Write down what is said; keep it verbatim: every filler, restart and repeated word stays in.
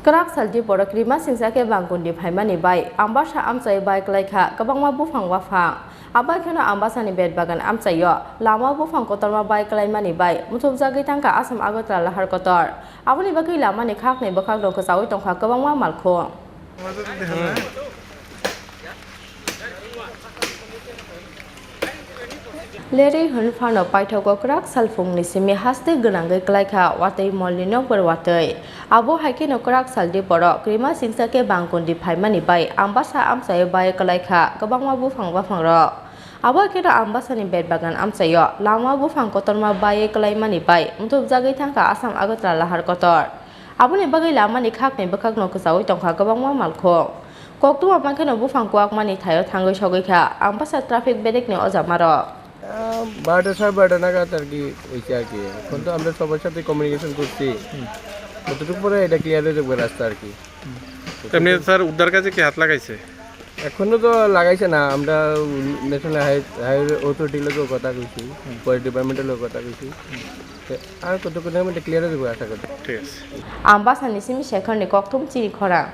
Kwrak saldi borok rima singsa khe bangkundi phaimani bai Ambasa amchai bai kwlai kha kwbangma buphang waphang. Abo kheno Ambasani bet bagan amchaio lama buphang kotorma bai kwlaimani bai muthubjagwi thangkha Assam Agartala lahar kotor. Aboni bagwi lamani khakni bwkhakno kwchaui tongkha kwbangma malkhung. Lerwi hwn phano paithago kwrak salphungni simi haste gwnangwi kwlaikha watwi molni nokbar watwi. Abo hai kheno kwrak saldi borok rima singsa khe bangkundi phaimani bai Ambasa amchaio bai kwlaikha kwbangma buphang baphangrok. Abo hai kheno Ambasani bet bagan amchaio lama buphang kotorma baiwi kwlaimani bai muthubjagwi thangkha Assam Agartala lahar kotor. Aboni bagwi lamani khakni bwkhakno kwchaui tongkha kwbangma malkhung. Koktwma mankhe no buphang kwakmani thaio thangwi sogwi kha Ambasa traffic bedekni ojamarok. আহ, বারোটা, সাড়ে বারোটা নাগাদ আর কি হয়েছে আর কি। এখন তো আমরা সবার সাথে কমিউনিকেশন করছি। যতটুকু পরে এটা ক্লিয়ার হয়ে যাবে রাস্তা আর কি। এমনি স্যার উদ্ধার কাজে কি হাত লাগাইছে? এখনো তো লাগাইছে না, আমরা ন্যাশনাল হাই-, হাইওয়ে অথরিটির লগেও কথা কইছি, ফরেস্ট ডিপার্টমেন্টের লগে কথা কইছি। তো আর কতক্ষণের মধ্যে ক্লিয়ার হয়ে যাবে আশা করি। ঠিক আছে। Ambasani simi sekharni kokthum chini khorang.